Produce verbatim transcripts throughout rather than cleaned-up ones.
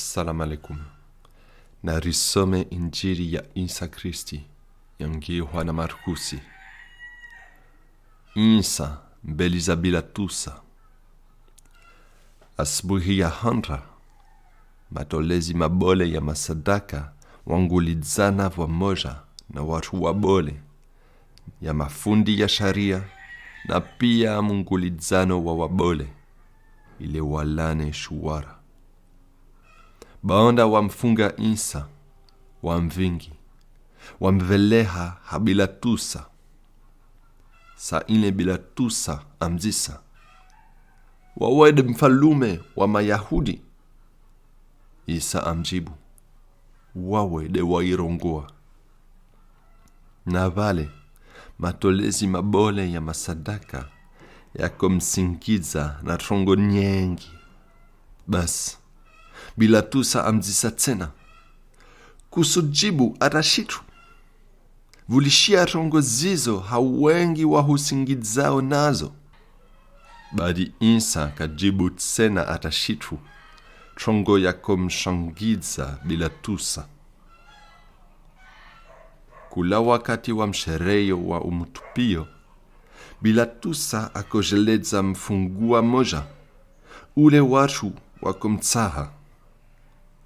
Assalamu alaikum. Narisome Injili ya Insa Kristi yangihwa na Markusi. Insa mbeli za Bilatusa. Asubuhi ya handra, matolezi mabole ya masadaka wangulizana vwamoja na watu wabole, ya mafundi ya sharia, na pia mungulizano wa wabole, ile walane shuwara. Baanda wamfunga Insa, wamvingi, wamveleha ha Bilatusa. Sa ile Bilatusa amuzisa: "Wawe de mfalume wa Mayahudi?" Insa amudjibu: "Wawe de wairongoa." Na vale, matolezi mabole ya masadaka yakomusingiza na trongo nyengi. Basi, Bilatusa amuzisa tsena: "Kusudjibu ata shitru? Vulishia trongo zizo ha wengi wahusingizao nazo." Badi Insa kadjibu tsena ata shitru, trongo yakomushangiza Bilatusa. Kula wakati wa mushereyo wa umutupio, Bilatusa akojeledza mfungwa moja, ule watu wakomutsaha.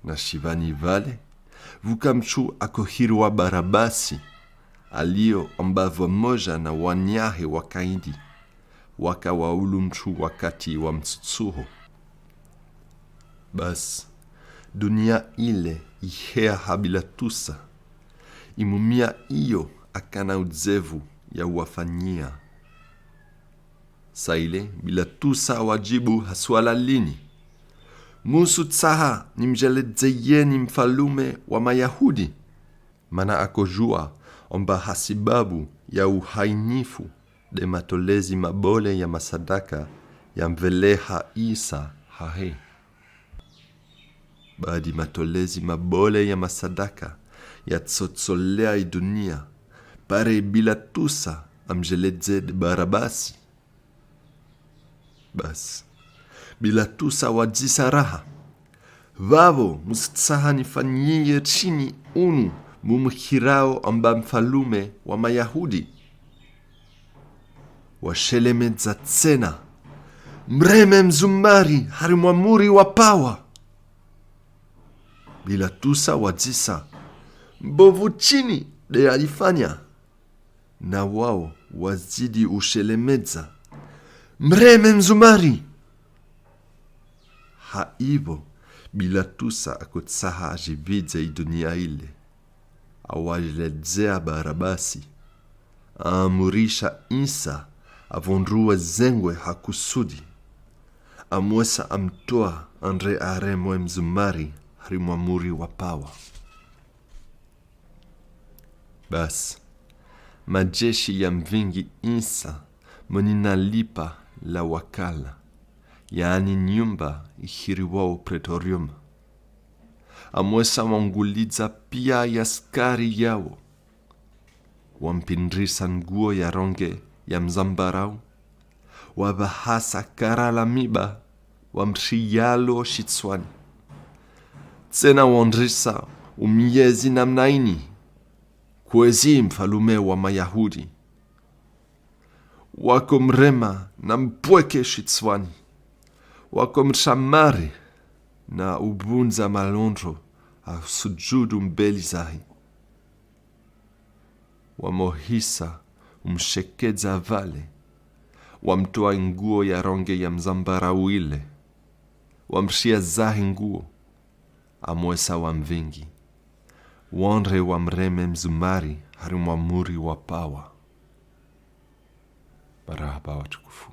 Na shivani vale, vuka mutru akohirwa Barabasi, alio amba vwamoja na wanyahe wakaidi, wakawaulu mutru wakati wa mutsutsuho. Basi, dunia ile ihea ha Bilatusa, imumia iyo akana udzevu ya uwafanyia. Sa ile, Bilatusa awadjibu ha suala lini: "Musutsaha nimjeledzeyeni mfalume wa Mayahudi?" Mana akojua amba ha sibabu ya uhainifu de matolezi mabole ya masadaka yamveleha Insa hahe. Badi matolezi mabole ya masadaka yatsotsolea idunia, pare Bilatusa amujeledze de Barabasi. Basi, Bilatusa awadzisa raha: "Vavo musutsaha nifanyiye trini unu mumuhirao amba mfalume wa Mayahudi?" Washelemedza tsena: "Mureme mzumari hari mwa muri wa pawa!" Bilatusa awadzisa: "Mbovu trini de alifanya?" Na wao wazidi ushelemedza: "Mureme mzumari!" Ha ivo, Bilatusa akotsaha ajividze idunia ile, awajeledzea Barabasi, aamurisha Insa avondruwe zengwe ha kusudi, amwesa amutoa andre aremwe mzumari hari mwa muri wa pawa. Basi, majeshi yamvingi Insa moni na lipa la wakala, yaani nyumba ihiriwao Pretorium. Amwesa wangulidza pia yaskari yao. Wampindrisa nguo ya rangi ya mzambarau, wavahasa kara la miba, wamtriyalo shitswani. Tsena wandrisa umyezi namna ini: "Kwezi mfalume wa Mayahudi." Wakomrema na mpweke shitswani, wakomtramari na uvunza malondro, asujudu mbeli zahe. Wamohisa umshekedza vale, wamtoa inguo ya rangi ya mzambarau ile, wamtriya zahe nguo, amwesa wamvingi, wandre wamreme mzumari hari mwa muri wa pawa. Marahaba watukufu.